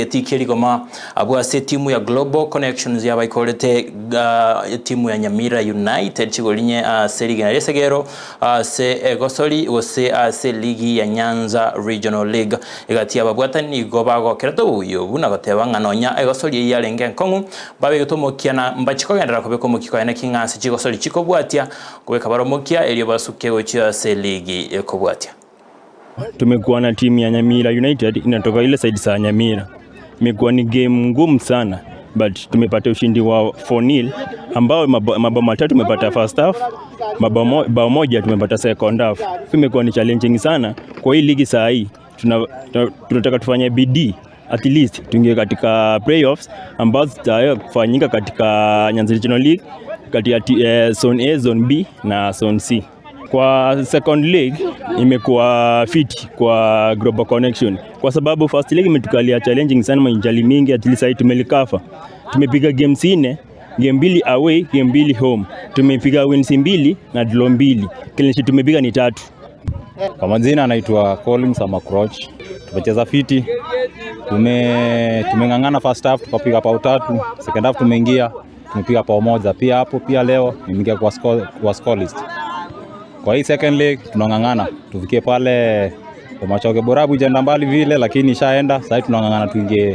Getii rigoma abwo ase etimu ya Global Connections yabaikorete etimu ya Nyamira United chigorinye ase rigena riesegero ase egosori gose ase ligi ya Nyanza Regional League. Egati ababwatani nigo bagokerete obuya obu na goteba ng'a nonya egosori eyio yarenge enkong'u babegete omokia na mbachi kogenderera kobeka omokia koyene ki ng'a ase chigosori chikobwatia kobeka bare omokia erio basuke gochia ase ligi ekobwatia. Tumekuwa na timu ya Nyamira United inatoka ile side za Nyamira. Imekuwa ni game ngumu sana but tumepata ushindi wa 4-0 ambao mabao matatu tumepata first half, bao moja tumepata second half. So imekuwa ni challenging sana kwa hii ligi saa hii. Tunataka tufanye bidii at least tuingie katika playoffs ambazo zitaweza kufanyika katika Nyanza Regional League kati ya zone A, zone B na zone C. Kwa second league imekuwa fit kwa Global Connection kwa sababu first league imetukalia challenging sana, mainjury mingi, at least sasa tumerecover. Tumepiga games nne, game mbili away, game mbili home. Tumepiga wins mbili na draw mbili. Clean sheet tumepiga ni tatu. Kwa majina anaitwa Collins ama Crouch. Tumecheza fiti, tumeng'ang'ana first half tukapiga pao tatu, second half tumeingia tumepiga pao moja pia hapo pia leo nimeingia kwa score list. Kwa hii second leg tunang'ang'ana tufikie pale kwa Machoke Borabu, ijaenda mbali vile, lakini ishaenda. Sasa tunang'ang'ana tuingie.